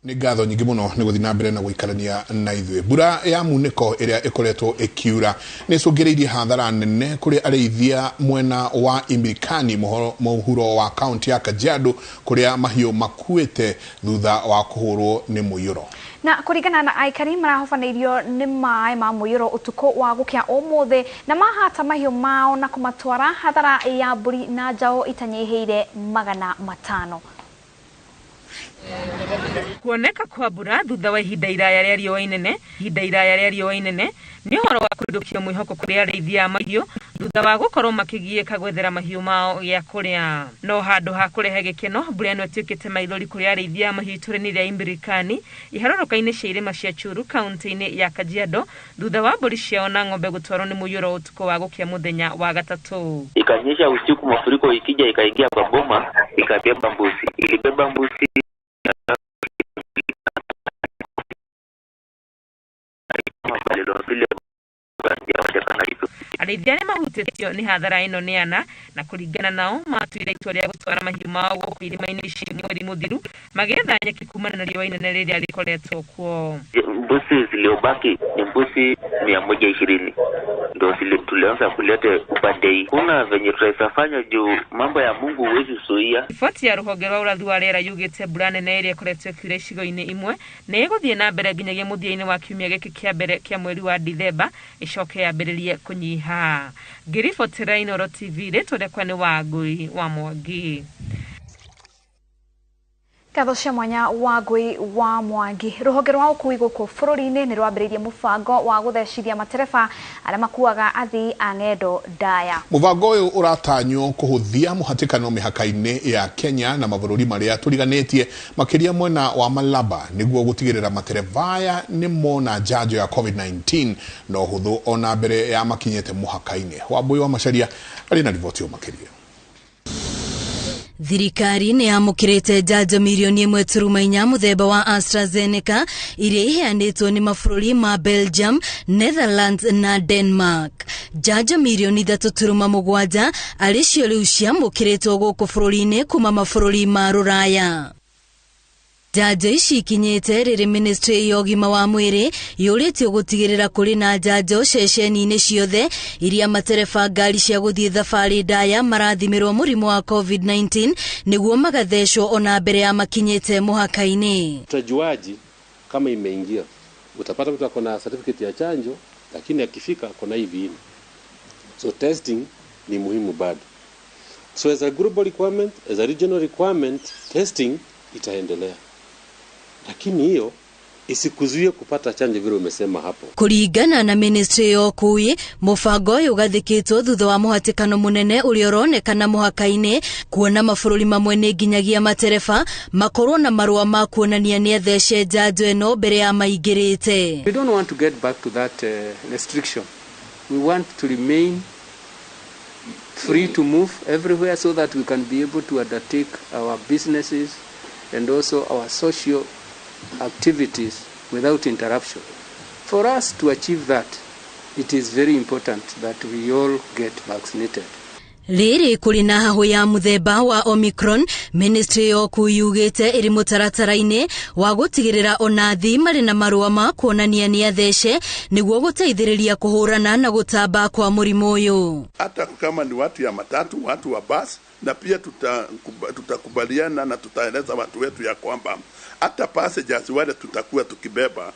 Nĩ ngatho nyingĩ mũno nĩ gũthiĩ na mbere na gũikarania na ithuĩ. Mbura ya munĩko ĩrĩa ĩkoretwo ĩkiura nĩ ĩcũngĩrĩirie hathara nene kũrĩ arĩithia mwena wa Imbirikani mũhuro wa kaunti ya Kajiado kũrĩa mahiũ makuĩte thutha wa kũhũrwo nĩ mũiyũro. Na kũringana na aikari marahobanĩirio nĩ maĩ ma mũiyũro ũtukũ wa gũkĩa ũmũthĩ na mahata mahiũ mao na kũmatwara hathara ya mbũri na njaũ itanyihĩire 500. Kuoneka kwa mbura thutha wa ihinda iraya rĩa riũa inene ihinda iraya rĩa riũa inene nĩ ũhoro wa kũrindũkia mwĩhoko kũrĩ arĩithia a mahiũ thutha wa gũkorwo makĩgiĩka gwethera mahiũ mao gĩa kũrĩa. No handũ ha kũrehe gĩkeno, mbura ĩno ĩtuĩkĩte maithori kũrĩ arĩithia a mahiũ itũũra-inĩ rĩa Imbirikani, iharũrũka-inĩ cia irĩma cia Churu, kaunti-inĩ ya Kajiado, thutha wa mbũri ciao na ng'ombe gũtwarwo nĩ mũiyũro ũtukũ wa gũkĩa mũthenya wa gatatũ. Ikanyesha usiku, mafuriko ikija ikaingia kwa boma ikabeba mbuzi, ilibeba mbuzi Arĩithia arĩa mahutĩtio nĩ hathara ĩno nĩ ana, na kũringana nao matuire itua rĩa gũtwara mahiũ mao gũkũ irĩma-inĩ ici mweri mũthiru magĩetha nyeki kumana na riũa inene rĩrĩa rĩkoretwo kuo. Mbuzi zilizobaki ni mbuzi 120 ndio tulianza kuleta upande hii. Kuna venye tunaweza fanya juu mambo ya Mungu huwezi zuia. Riboti ya rũhonge rwa ũrathi wa rĩera yugĩte mbura nene ĩrĩa ĩkoretwo ĩkiura icigo-inĩ imwe nĩ ĩgũthiĩ na mbere nginyagia mũthia-inĩ wa kiumia gĩkĩ kĩa mbere kĩa mweri wa Dithemba ĩcoke yambĩrĩrie kũnyiha. Ngĩribotera Inooro TV, rĩtwa rĩakwa nĩ Wangũi wa Mwangi. Ngatho cia mwanya Wangũi wa Mwangi. Rũhonge rwa ũkui gũkũ bũrũri-inĩ nĩ rwambĩrĩirie mũbango wa gũthecithia matereba arĩa makuaga athii a ng'endo ndaya. Mũbango ũyũ ũratanywo kũhũthia mũhatĩkano mĩhaka-inĩ ya Kenya na mabũrũri marĩa tũriganĩtie makĩria mwena wa Malaba nĩguo gũtigĩrĩra matereba aya nĩ mona njanjo ya COVID-19 na ũhũthũ ona mbere ya makinyĩte mũhaka-inĩ. Wambui wa Macharia arĩ na riboti makĩria. Thirikari nĩ yamũkĩrĩte njanjo mirioni 1.4 mũthemba wa AstraZeneca iria iheanĩtwo nĩ mabũrũri ma Belgium, Netherlands na Denmark. Njanjo mirioni 3.7 arĩ cio rĩu ciamũkĩrĩtwo gũkũ bũrũri-inĩ kuma mabũrũri ma Rũraya. Njanjo ici ikinyĩte rĩrĩ ministry ya ũgima wa mwĩrĩ yũrĩtio gũtigĩrĩra kũrĩ na njanjo ceceni-inĩ ciothe iria matereba ngari cia gũthiĩ thabarĩ ndaya marathimĩrwo mũrimũ wa COVID-19 nĩguo magathecwo ona mbere ya makinyĩte mũhaka-inĩ. Utajuaji kama imeingia? Utapata mtu ako na certificate ya chanjo lakini akifika ako na hii viini. So testing ni muhimu bado. So as a global requirement, as a regional requirement, testing itaendelea. Lakini hiyo isikuzuie kupata chanjo vile umesema hapo. Kũringana na ministry ya ũkui, mũbango ũyũ ũgathĩkĩtwo thutha wa mũhatĩkano mũnene ũrĩa ũronekana mũhaka-inĩ, kuona mabũrũri mamwe nĩ nginyagia matereba makorwo na marũa ma kuonania nĩ athece njanjo ĩno mbere ya maingĩrĩte. We don't want to get back to that restriction. We want to remain free to move everywhere so that we can be able to undertake our businesses and also our social activities without interruption. For us to achieve that, it is very important that we all get vaccinated. Rĩrĩ kũrĩ na hahũ ya mũthemba wa Omicron, ministry ya ũkui yugĩte ĩrĩ mũtaratara-inĩ wa gũtigĩrĩra ona athii marĩ na marũa ma kuonania nĩ athece nĩguo gũteithĩrĩria kũhũrana na gũtamba kwa mũrimũ ũyũ. Hata kama ni watu ya matatu, watu wa bus, na pia tutakubaliana na tutaeleza watu wetu ya kwamba hata passengers wale tutakuwa tukibeba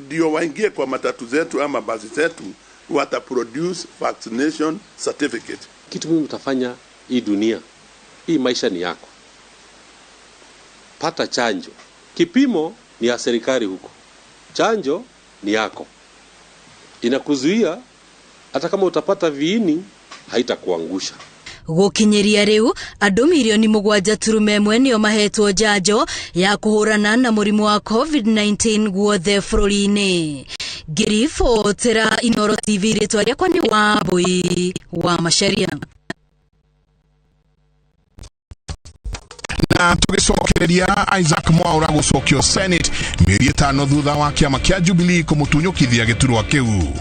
ndio waingie kwa matatu zetu ama basi zetu, wata produce vaccination certificate. Kitu muhimu utafanya hii dunia, hii maisha ni yako. Pata chanjo. Kipimo ni ya serikali huko. Chanjo ni yako. Inakuzuia hata kama utapata viini haitakuangusha. Gũkinyĩria rĩu andũ mirioni 7.1 nĩo mahetwo njanjo ya kũhũrana na mũrimũ wa COVID-19 guothe bũrũri-inĩ. Ngĩribotera Inooro TV, rĩtwa rĩakwa nĩ Wambui wa Macharia. Na tũgĩcokereria Isaac Mwaura gũcokio Senate mĩeri 5 thutha wa kĩama kĩa Jubilee kũmũtunyũkithia gĩturwa kĩu.